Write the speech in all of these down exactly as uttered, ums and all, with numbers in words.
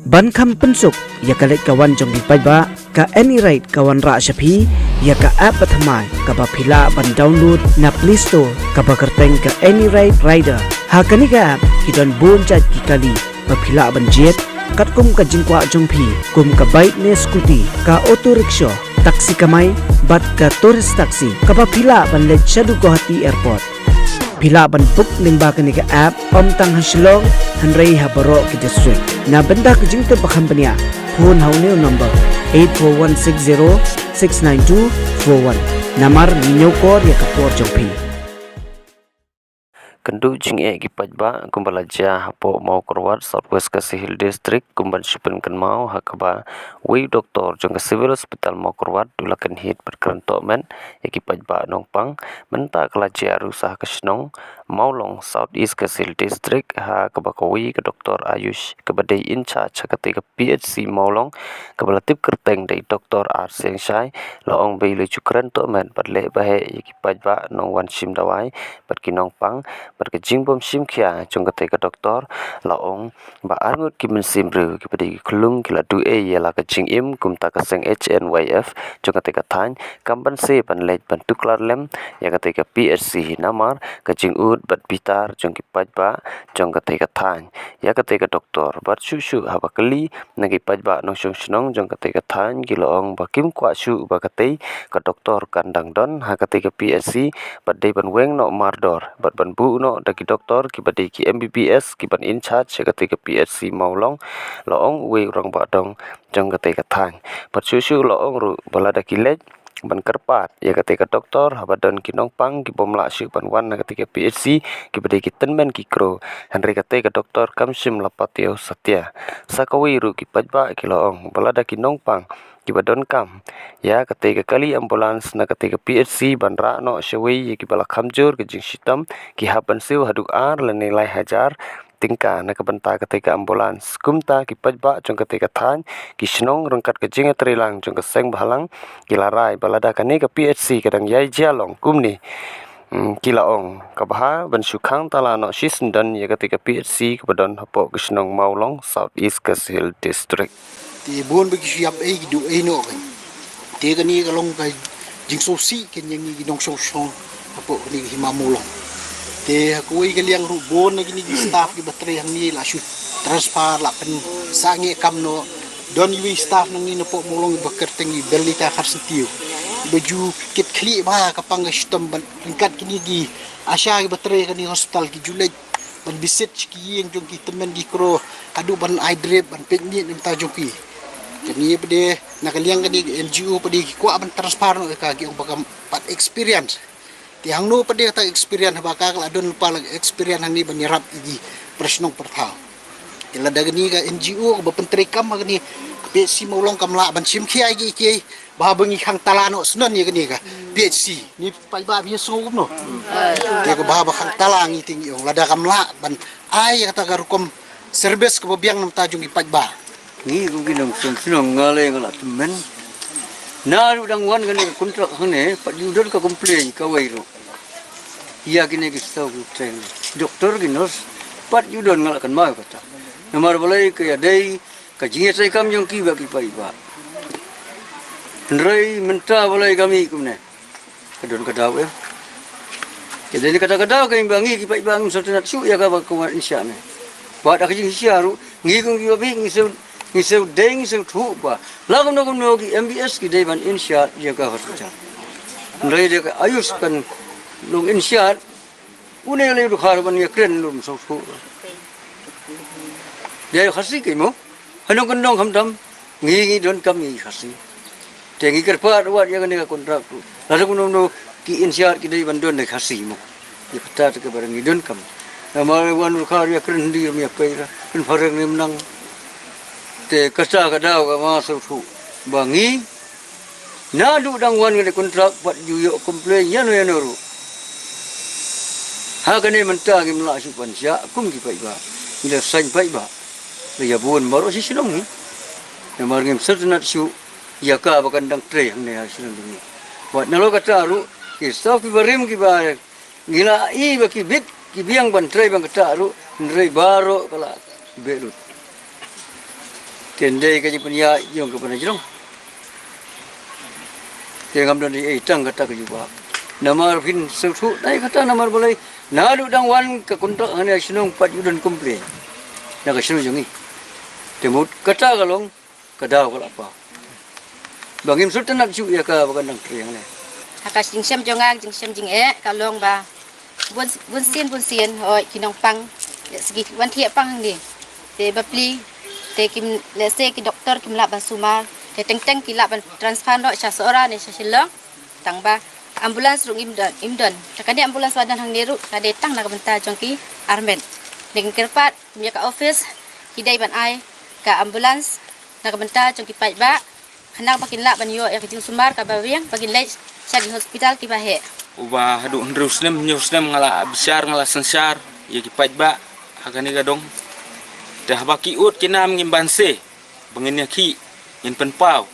Ban kham pynsuk ïa ka leit ka wan jong ki paidbah, ka AnyRide ka wanrah sha phi ïa ka app bathymmai kaba phi lah ban download na Play Store, kaba kyrteng ka AnyRide Rider. Ha kane ka app ki don bun jait ki kali ba phi lah ban jied, katkum ka jingkwah jong phi, kum ka bike ne scooty, ka auto rickshaw, taxi kamai, bad ka tourist taxi, kaba phi lah ban leit shaduh Guwahati Airport. Phi lah ban book lyngba kane ka app, ym tang ha Shillong, hynrei ha baroh ki district. Na bynta ka jingtip ba kham bniah, phone ha une u number eight four one six zero six nine two four one. Namar ngi ñiewkor ïa ka por jong phi. Kynduh jingeh ki paidbah kumba la jia hapoh Mawkyrwat, South West Khasi Hills District, kumban shu pynkynmaw ha kaba wei u doktor jong ka Civil Hospital Mawkyrwat u la kynhied bad kren tohmet ïa ki paidbah nongpang. Mynta ka la jia ruh sa ha ka shnong Mawlong, South East Khasi Hills District, ha kaba kawei ka doktor Ayush kaba dei in charge ha katei ka P H C Mawlong, kaba la tip kyrteng da i Doktor R Seng Shai, la ong ba i la ju kren tohmet bad leh ba heh ïa ki paidbah nongwan shim dawai bad ki nongpang, bad ka jingbym shim khia jong katei ka doktor, la ong ba arngut ki mynsiem briew kiba dei ki khyllung ki la duh ei ïa la ka jingim, kumta ka seng H N Y F jong katei ka thaiñ kam banse ban leit ban tuklar lem ïa katei ka P H C namar ka jingud bad bitar jong ki paidbah jong katei ka thaiñ ïa katei ka doktor. Bad shuh shuh haba kylli na ki paidbah nongshong shnong jong katei ka thaiñ, ki la ong ba kim kwah shuh ba katei ka doktor kan dang don ha katei ka P H C, bad dei ban weng noh mardor bad ban buh noh da ki doktor kiba dei ki M B B S kiban in charge ha katei ka P H C Mawlong, la ong uwei u rangbah dong jong katei ka thaiñ. Bad shuh shuh la ong ruh ba lada ki leit ban kyrpad ïa katei ka doktor, haba don ki nongpang ki bym lah shuh ban wan na katei ka P H C, kiba dei ki tymmen ki kro, hynrei katei ka doktor kam shym la patiaw satia. Sa kawei ruh ki paidbah ki la ong ba lada ki nongpang kiba donkam ïa katei ka kali ambulance na katei ka P H C ban rah noh shawei ïa kiba la kham jur ka jingshitom, ki hap ban siew haduh ar lane lai hajar tyngka na ka bynta katei ka ambulance. Kumta ki paidbah jong katei ka thaiñ, ki shnong ryngkat ka jingïatreilang jong ka seng bhalang, ki la rai ba lada kane ka P H C ka dang ïai jia long kumne, mm, ki la ong ka bha ban shu khang tala noh shisyndon ïa katei ka P H C kaba don hapoh ka shnong Mawlong, South East Khasi Hills District. Te bun ba ki shu ïap ei, ki duh ei noh kan. Te kane ka long ka jingsngewsih kan ïa ngi ki nongshong shnong hapoh kane ka hima Mawlong. Te ha kawei ka liang ruh bun na kine ki staff kiba trei hangne la shu transfer, la pynsangeh kam noh. Don iwei i staff nangne napoh Mawlong iba kyrteng i Belita Kharsyntiew, iba ju kit khlieh bha ka pang ka shitom bad ryngkat kine ki ASHA kiba trei kane hospital ki ju leit ban visit sha ki ïing jong ki tymmen ki kro, haduh ban ai drip, ban peit miet na bynta jong ki. Kane pat de na ka liang kane ka N G O pat de ki kwah ban transfer noh ïa ka, ki ong ba kam pat experience. Te hangno pat de kata experience, haba ka la don lypa la experience hangne ban ïarap ïa ki para shnong para thaw. Te lada kane ka N G O kaba pyntreikam ha kane ka P H C Mawlong kam lah ban shim khia ïa ki, ki Ba haba ngi khang tala noh syndon ïa kane ka P H C, ngi paidbah phi sngew kumno? Te ka ba haba khang tala ngi, te ngi ong lada kam lah ban ai ïa kata ka rukom service kaba biang na bynta jong ngi paidbah. Ngi kum ki nongshong shnong nga lei nga la tymmen. Na ruh dang wan kane ka kontrak hangne, pat ju don ka complain kawei ruh ïa kine ki staff ki trei, doktor ki nurse, pat ju don, nga la kynmaw ïa kata. Namar balei? Ka ïadei ka jingïatrei kam jong ki bad ki paidbah. Hynrei mynta balei ka mih kumne? Ka don ka daw em? Ka don kata ka daw, ka ïa ba ngi ki paidbah ngim sngewtynnat shuh ïa kaba ka wan in shah ne. Bad ha ka jingshisha ruh ngi kum ki babieit ngi shu, ngi shu dei, ngi shu thuh ba la kumno kumno ki M B S ki dei ban in shah ïa ka hospital. Hynrei da ka Ayush kan long in shah, une lei ruh khar ban ïa kren lum suk suk. Ïa Khasi ki mo, hanong kyndong khamtam, ngi ngi donkam ngi Khasi. Te ngi kyrpad wat ïa kane ka kontrak tu. Lada kumno kumno ki in shah ki dei ban don da Khasi mo. Ïa kata te ka ba ngi donkam. Namar wan ruh khar ïa kren Hindi ïa pei ra, kren phareng ne mynang. Te kata ka daw ka ma suk suk ba ngi Naduh dang wan kane kontrak pat ju ïoh complain ïano ïano ruh. Ha kane mynta ngim lah shuh ban shah kum ki paidbah. Ngi la saiñ paidbah. La ïa bun baroh shi shnong ngi. Namar ngim sngewtynnat shuh ïa ka ba kan dang trei hangne ha shnong ngi. Wat nalor kata ruh ki staff ki barim ki ba Ngi la i ba ki bit ki biang ban trei ban kata ruh, hynrei baroh ka la beh lut. Kynde ka jingpynïaid jong ka bynta jrong. Te ngam don ei tang kata ka jubab. Namar phin sngewthuh dei kata namar balei. Naduh dang wan ka kontrak hangne shnong pat ju don complain. Na ka shnong jong ngi. Te mut kata ka long ka daw ka la paw. Ba ngim sngewtynnat shuh ïa ka ba kan dang trei hangne. Ha ka jingshem jong nga, jingshem jingeh ka long ba bun bun sien bun sien hoi ki nongpang. Ïa sigi wan thiah pang hangne. Te bapli te kim lehse ki doktor kim lah ban sumar. Te teng teng ki lah ban transfer noh sha Sohra ne sha Shillong. Tang ba ambulance ruh ngim don, ngim don. Te kane ambulance ba don hangne ruh ka dei tang na ka bynta jong ki armet. Ne kin kyrpad kum ïa ka office ki dei ban ai ka ambulance na ka bynta jong ki paidbah. Khnang ba kin lah ban ïoh ïa ka jingsumar kaba biang ba kin leit sha ki hospital kiba heh. Uba haduh hynriew snem, hynñiew snem nga la bishar, nga la synshar ïa ki paidbah ha kane ka dong. Te haba ki ud ki nam ngim banse ba ngin ïakhih, ngin pynpaw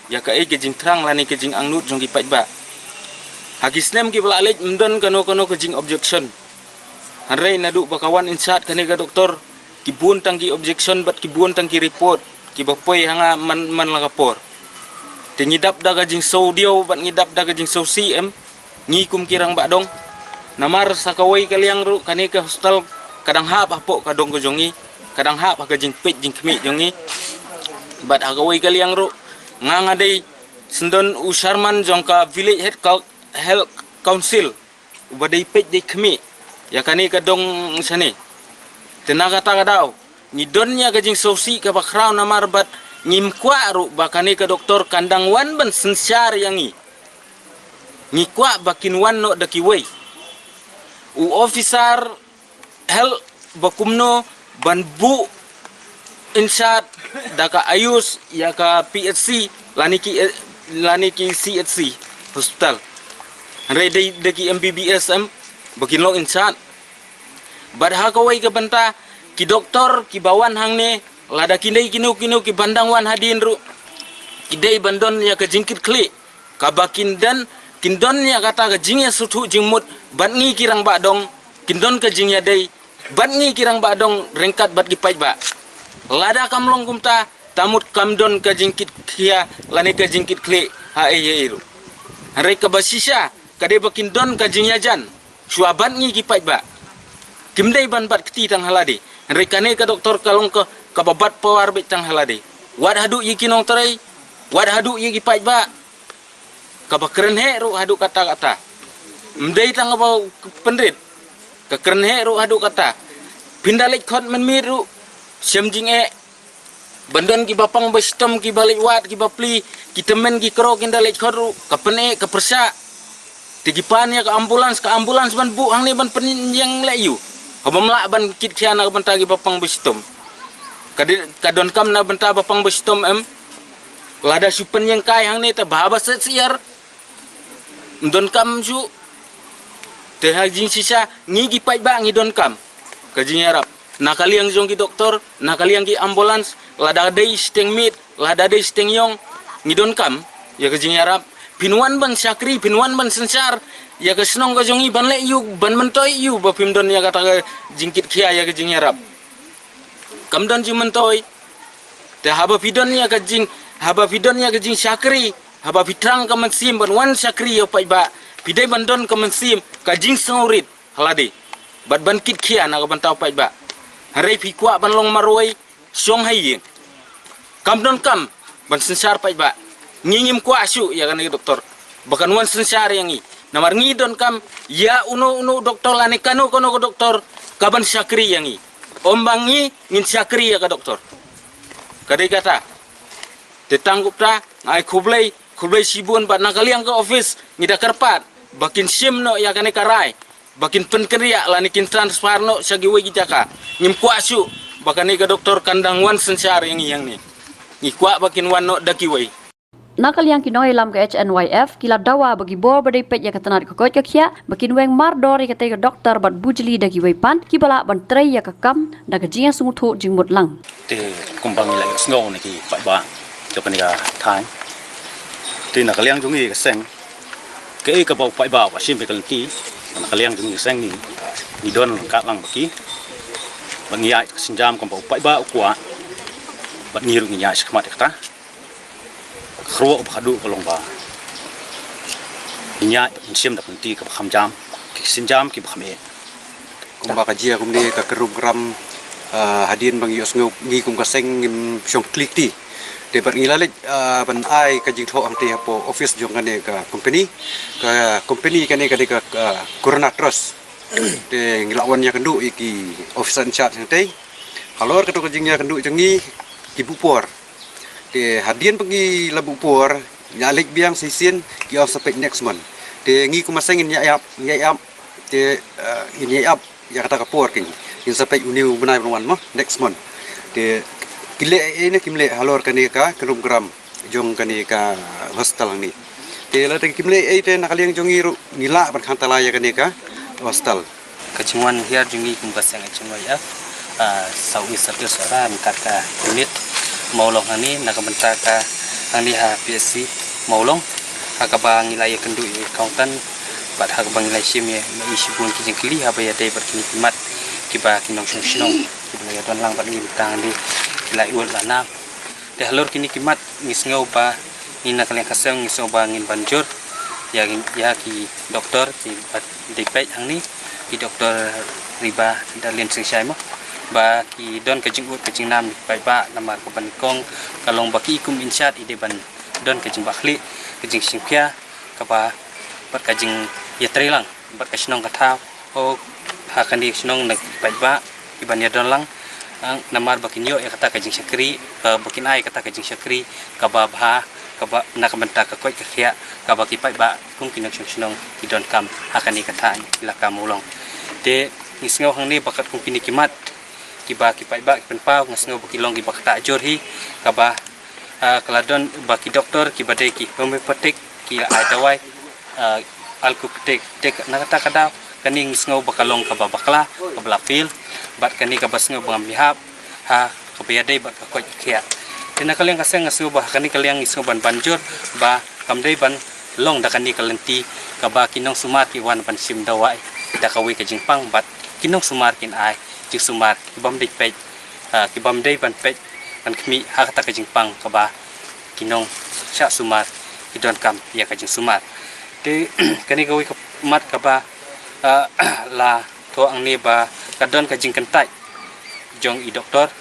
ïa kaei ka jingthrang lane ka jingangnud jong ki paidbah. Ha ki snem kiba la leit ym don kano kano ka jingobjection. Hynrei naduh ba ka wan in shad kane ka doktor, ki bun tang ki objection bad ki bun tang ki report kiba poi ha nga man man la ka por. Te ngi dap da ka jingsngewdiaw bad ngi dap da ka jingsngewsih em, ngi kum ki rangbah dong. Namar sa kawei ka liang ruh kane ka hospital ka dang hap hapoh ka dong ka jong ngi, ka dang hap ha ka jingpeit jingkhmih jong ngi. Bad ha kawei ka liang ruh nga nga dei syndon u chairman jong ka Village Health Cou-, Health Council. Uba dei peit dei khmih ïa kane ka dong shane. Te na kata ka daw ngi don ïa ka jingsngewsih kaba khraw namar bad ngim kwah ruh ba kane ka doktor kan dang wan ban synshar ïa ngi. Ngi kwah ba kin wan noh da kiwei. U officer health ba kumno ban buh in shad da ka AYUSH ïa ka P H C lane ki, lane ki C H C hospital. Hynrei dei da ki M B B S em ba kin long in shad. Bad ha kawei ka bynta ki doktor kiba wan hangne lada kin dei kino kino kiban dang wan hadien ruh ki dei ban don ïa ka jingkitkhlieh. Kaba kin don, kin don ïa kata ka jingïasngewthuh jingmut bad ngi ki rangbah dong, kin don ka jingïadei bad ngi ki rangbah dong ryngkat bad ki paidbah. Lada kam long kumta, ta mut kam don ka jingkitkhia lane ka jingkitkhlieh ha ei ha ei ruh. Hynrei kaba shisha ka dei ba kin don ka jingïajan shuwa bad ngi ki paidbah. Kim dei ban bat kti tang ha lade. Hynrei kane ka doktor ka long ka, kaba bat pawar beit tang ha lade. Wat haduh ïa ki nongtrei, wat haduh ïa ki paidbah. Kaba kren heh ruh haduh katta katta. Ym dei tang kaba pynrit. Ka kren heh ruh haduh katta. Phin da leit khot mynmiet ruh shem jingeh. Ban don kiba pang ba shitom, kiba leit wad, kiba plie, ki tymmen ki kro kin da leit khot ruh, ka pyneh, ka pyrshah. Te ki pan ïa ka ambulance, ka ambulance ban buh hangne ban pynïeng leh ïa u. Haba ym lah ban kitkhia na ka bynta kiba pang ba shitom. Ka dei, ka donkam na ka bynta ba pang ba shitom em. Lada shu pynïeng kai hangne te ba haba set syiar. Ym donkam shuh. Te ha jingshisha ngi ki paidbah ngi donkam ka jingïarap. Na ka liang jong ki doktor, na ka liang ki ambulance, lada dei shiteng miet, lada dei shiteng ïong, ngi donkam ïa ka jingïarap. Phin wan ban shakri, phin wan ban synshar ïa ka shnong ka jong ngi, ban leh ïa u, ban myntoi ïa u ba phim don ïa kata ka jingkitkhia ïa ka jingïarap. Kam don jingmyntoi. Te haba phi don ïa ka jing, haba phi don ïa ka jingshakri, haba phi thrang ka mynsiem ban wan shakri ïa u paidbah, phi dei ban don ka mynsiem ka jingsngewrit ha lade bad ban kitkhia na ka bynta u paidbah. Hynrei phi kwah ban long marwei shong ha ïing. Kam donkam ban synshar paidbah. Ngi ngim kwah shuh ïa kane ka doktor ba kan wan synshar ïa ngi. Namar ngi donkam ïa uno uno u doktor lane kano kano ka doktor kaban shakri ïa ngi. Ym ba ngi ngin shakri ïa ka doktor. Ka dei kata. Te tang kumta nga ai khublei, khublei shibun bad na ka liang ka office ngi da kyrpad ba kin shim noh ïa kane ka rai, ba kin pynkynriah lane kin transfer noh sha kiwei ki jaka. Ngim kwah shuh ba kane ka doktor kan dang wan synshar ïa ngi hangne. Ngi kwah ba kin wan noh da kiwei. Na ka liang ki nongïalam ka H N Y F ki la dawa ba ki bor ba dei peit ïa ka tnat ka koit ka khiah ba kin weng mardor ïa katei ka doktor bad bujli da kiwei pat kiba lah ban trei ïa ka kam da ka jingïasngewthuh jingmut lang. Te kumba ngi la ïohsngew na ki paidbah jong kane ka thaiñ. Te na ka liang jong ngi ka seng, kaei kaba u paidbah u shim ïa ka lynti, na ka liang jong ngi ka seng ngi, ngi don ryngkat lang bad ki. Ba ngi ïaid ka sienjam kumba u paidbah u kwah. Bad ngi ruh ngi ïaid shakhmat ïa kata. Ka kyrwoh ba khadduh ka long ba ngi ïaid bad ngi shim da ka lynti kaba kham jam, ki sienjam kiba kham eh. Kumba ka jia kumne ka kyrduh kyrduh, ah, hadien ba ngi ïohsngew ngi kum ka seng ngim shong khlieh kti. Te bad ngi la leit, ah, ban ai ka jingthoh hangtei hapoh office jong kane ka company. Ka company kane ka dei ka, ah, Corona Trust. Te ngi la wan ïakynduh ïa ki officer in charge hangtei. Halor kato ka jingïakynduh jong ngi ki buh por. Te hadien ba ngi la buh por, ngi ïa leit biang shisien, ki ong sa peit next month. Te ngi kum ka seng ngin ïa ap, ïa ap. Te, eh, ngin ïa ap ïa kata ka por keiñ. Ngin sa peit une u bnai ban wan mo, next month. Te ki leh ei ei ne kim leh halor kane ka kyrduh kyrduh jong kane ka hospital hangne. Te lada kim leh ei ei te na ka liang jong ngi ruh ngi lah ban khang talai ïa kane ka hospital. Ka jingwan hiar jong ngi kum ka seng H N Y F, ah, South East Circle Sohra, ryngkat ka unit Mawlong hangne, na ka bynta ka hangne ha P H C Mawlong, ha kaba ngi la ïakynduh ïa i accountant, bad ha kaba ngi la shim ïa i shibun ki jingkylli, haba ïadei bad kine ki mat kiba ki nongshong shnong kiba la ïadon lang bad ngi mynta hangne, ki la ïoh la nam. Te halor kine ki mat ngi sngew ba ngi na ka liang ka seng ngi sngew ba ngin ban jur ïa, ïa ki doktor kiba dei peit hangne, ki Doktor Riba Darlin Singshai mo, ba ki don ka jingud ka jingnam ki paidbah namar kaba nyngkong ka long ba ki i kum in charge i dei ban don ka jingbakla, ka jingshim khia, kaba bad ka jingïatreilang bad ka shnong ka thaw, oh, ha kane ka shnong na ki paidbah kiban ïadon lang, ah, namar ba kin ïoh ïa kata ka jingshakri, ba, ba kin ai kata ka jingshakri kaba bha, kaba na ka bynta ka koit ka khiah kaba ki paidbah kum ki nongshong shnong ki donkam ha kane ka thaiñ Elaka Mawlong. Te ngi sngew hangne ba katkum kine ki mat kiba ki paidbah ki pynpaw, nga sngew ba ki long kiba ktah jur hi, kaba, ah, ka la don ba ki doktor kiba dei ki homeopathic ki la ai dawai, ah, allopathic. Te na kata ka daw kane ngi sngew ba ka long kaba bakla, kaba la fail, bad kane kaba sngew ba ngam ïahap ha kaba ïadei bad ka koit ka khiah. Te na ka liang ka seng nga sngew ba ha kane ka liang ngi sngew ban ban jur ba kam dei ban long da kane ka lynti kaba ki nongsumar ki wan ban shim dawai da kawei ka jingpang bad ki nongsumar kin ai jingsumar kibym dei peit, ah, kibym dei ban peit ban khmih ha kata ka jingpang kaba ki nongshah sumar ki donkam ïa ka jingsumar. Te kane kawei ka mat kaba, ah, la thoh hangne ba ka don ka jingkyntait jong i doktor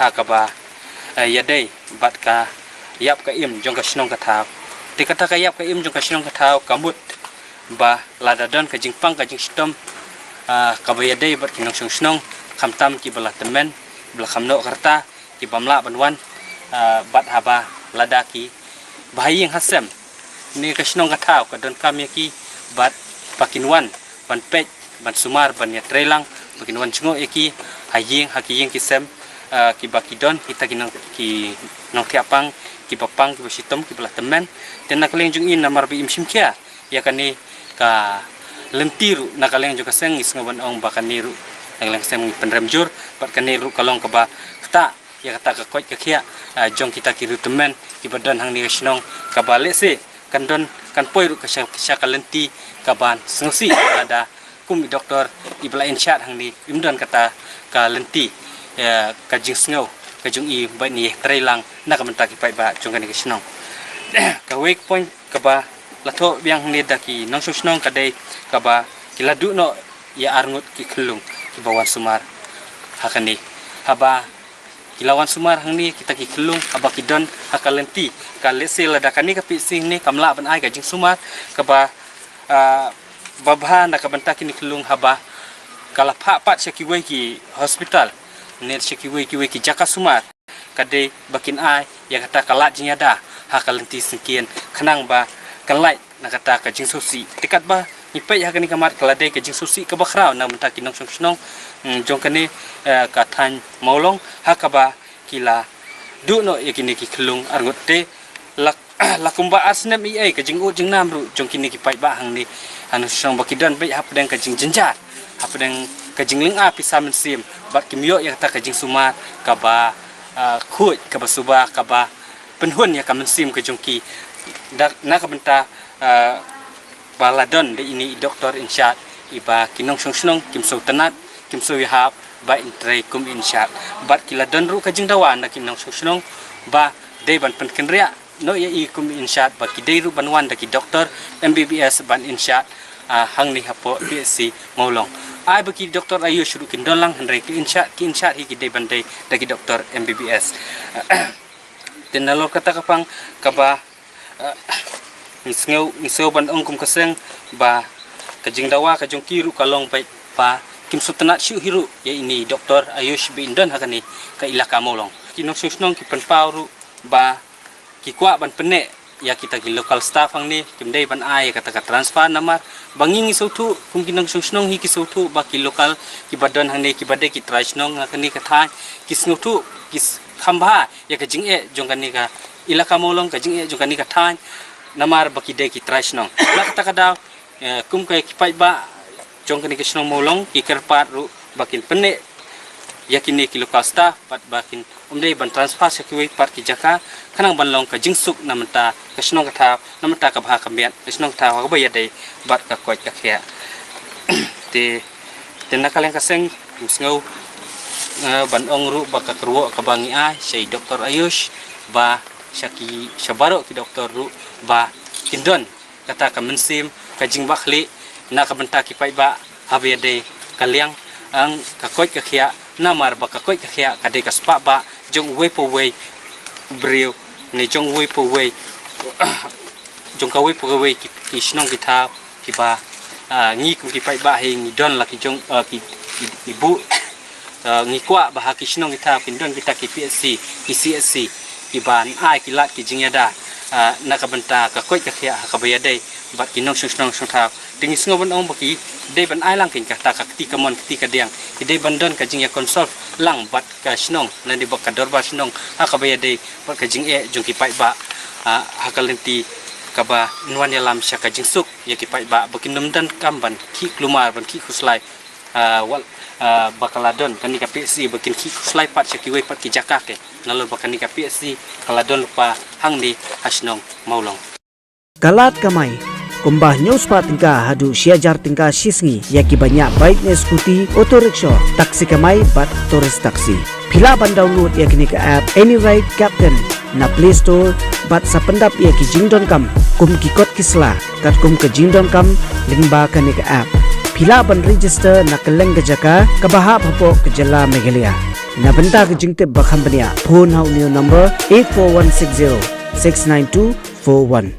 ha kaba, eh, ïadei bad ka ïap ka im jong ka shnong ka thaw. Te kata ka ïap ka im jong ka shnong ka thaw ka mut ba lada don ka jingpang ka jingshitom, ah, kaba ïadei bad ki nongshong shnong, khamtam kiba la tymmen, kiba la kham noh ka rta, kibym lah ban wan, ah, bad haba lada kiba ha ïing ha sem, ne ka shnong ka thaw ka donkam ïa ki bad ba kin wan ban peit, ban sumar, ban ïatreilang, ba kin wan jngoh ïa ki ha ïing, ha ki ïing ki sem, ah, kiba ki don, kita ki nong, ki nongthiah pang kiba pang, kiba shitom, kiba la tymmen. Te na ka liang jong i namar ba im shim khia ïa kane ka lynti ruh, na ka liang jong ka seng ngi sngew ban ong ba kane ruh na ka liang ka seng ngi pynrem jur, bad kane ruh ka long kaba ktah ïa kata ka koit ka khiah, ah, jong kita ki riewtymmen kiba don hangne ka shnong, kaba lehse kan don, kan poi ruh ka sha, sha ka lynti kaban sngewsih lada kum i doktor iba la in charge hangne im don kata ka lynti, eh, ka jingsngew ka jong i ban ïatreilang na ka bynta ki paidbah jong kane ka shnong. Kawei ka point kaba la thoh biang hangne da ki nongshong shnong ka dei kaba ki la duh noh ïa arngut ki khyllung kiba wan sumar ha kane. Haba ki la wan sumar hangne kita ki khyllung, haba ki don ha ka lynti, ka lehse lada kane ka P H C hangne kam lah ban ai ka jingsumar kaba, ah, babha na ka bynta kine ki khyllung, haba ka la phah pat sha kiwei ki hospital ne sha kiwei kiwei ki jaka sumar, ka dei ba kin ai ïa kata ka lad jingïada ha ka lynti syngkien, khnang ba kan lait na kata ka jingsngewsih. Te katba ngi peit ha kane ka mat ka la dei ka jingsngewsih kaba khraw na ka bynta ki nongshong shnong, mm, jong kane, eh, ka thaiñ Mawlong, ha kaba ki la duh noh ïa kine ki khyllung arngut. Te la, la kumba ar snem ei ei ka jingud jingnam ruh jong kine ki paidbah hangne ha nongshong shnong ba ki don beit hapdeng ka jingjynjar, hapdeng ka jinglynga pisa mynsiem, bad kim ïoh ïa kata ka jingsumar kaba, ah, khuid, kaba suba, kaba pynhun ïa ka mynsiem ka jong ki. Da, na ka bynta, ah, ba la don da ine i doktor in charge iba ki nongshong shnong kim sngewtynnat, kim sngew ïahap, ba in trei kum i inshad. Bad ki la don ruh ka jingdawa na ki nongshong shnong ba dei ban pynkynriah noh ïa i kum i inshad, ba ki dei ruh ban wan da ki doktor M B B S ban inshad, ah, hangne hapoh P H C Mawlong. Ai ba ki doktor Ayush ruh kin don lang, hynrei ki inshad, ki inshad hi ki dei ban dei da ki doktor M B B S. Te nalor kata ka pang kaba, ah, ngi sngew, ngi sngew ban ong kum ka seng ba ka jingdawa ka jong ki ruh ka long ba, ba kim sngewtynnat shuh hi ruh ïa ine i doktor Ayush ba in don ha kane ka ilaka Mawlong. Ki nongshong shnong ki pynpaw ruh ba ki kwah ban pynneh ïa kita ki local staff hangne, kim dei ban ai ïa kata ka transfer, namar ba ngi, ngi sngewthuh, kum ki nongshong shnong hi ki sngewthuh ba ki local kiba don hangne, kiba dei ki trai shnong ha kane ka thaiñ, ki sngewthuh, ki s-, kham bha ïa ka jingeh jong kane ka ilaka Mawlong, ka jingeh jong kane ka thaiñ, namar ba ki dei ki trai shnong. Na kata ka daw, eh, kum ka ki paidbah jong kane ka shnong Mawlong ki kyrpad ruh ba kin pynneh ïa kine ki local staff, bad ba kin ym dei ban transfer sha kiwei pat ki jaka, khnang ban long ka jingsuk na bynta ka shnong ka thaw, na bynta ka bha ka miat ka shnong ka thaw ha kaba ïadei bad ka koit ka khiah. Te, te na ka liang ka seng, ngi sngew, eh, ban ong ruh ba ka kyrwoh kaba ngi ai sha i doktor Ayush, ba sha ki, sha baroh ki doktor ruh ba kin don kata ka mynsiem ka jingbakla na ka bynta ki paidbah haba ïadei ka liang, ang, ka koit ka khiah, namar ba ka koit ka khiah ka dei ka spah bah jong uwei pa uwei u briew, ne jong uwei pa uwei, jong kawei pa kawei ki, ki shnong ki thaw, kiba, ah, ngi kum ki paidbah hi ngi don la ki jong, ah, ki, ki, ki buh, ah, ngi kwah ba ha ki shnong ki thaw kin don kita ki P H C, ki C H C, kiban ai ki lad ki jingïada, ah, na ka bynta ka koit ka khiah ha kaba ïadei bad ki nongshong shnong shong thaw. Te ngi sngew ban ong ba ki dei ban ai lang keiñ kata ka kti kamon kti kadiang, ki dei ban don ka jingïa consult lang bad ka shnong, lane bad ka dorbar shnong ha kaba ïadei bad ka jingeh jong ki paidbah, ah, ha ka lynti kaba yn wan ïalam sha ka jingsuk ïa ki paidbah, ba kin ym donkam ban khih kulmar, ban khih khuslai, ah, wat, ah, ba ka la don kane ka P H C ba kin khih khuslai pat sha kiwei pat ki jaka, nalor ba kane ka P H C ka la don lypa hangne ha shnong Mawlong. Ka lad kamai kumba hynñiew spah tyngka haduh shi hajar tyngka shi sngi ïa kiba ñiah bike ne scooty, auto rickshaw, taxi kamai bad tourist taxi. Phi lah ban download ïa kane ka app Any Ride Captain na Play Store bad sa pyndap ïa ki jingdonkam kum ki kot ki sla katkum ka jingdonkam lyngba kane ka app. Phi lah ban register na kylleng ka jaka kaba hap hapoh ka jylla Meghalaya. Na bynta ka jingtip ba kham bniah, phone ha une u number eight four one six zero six nine two four one.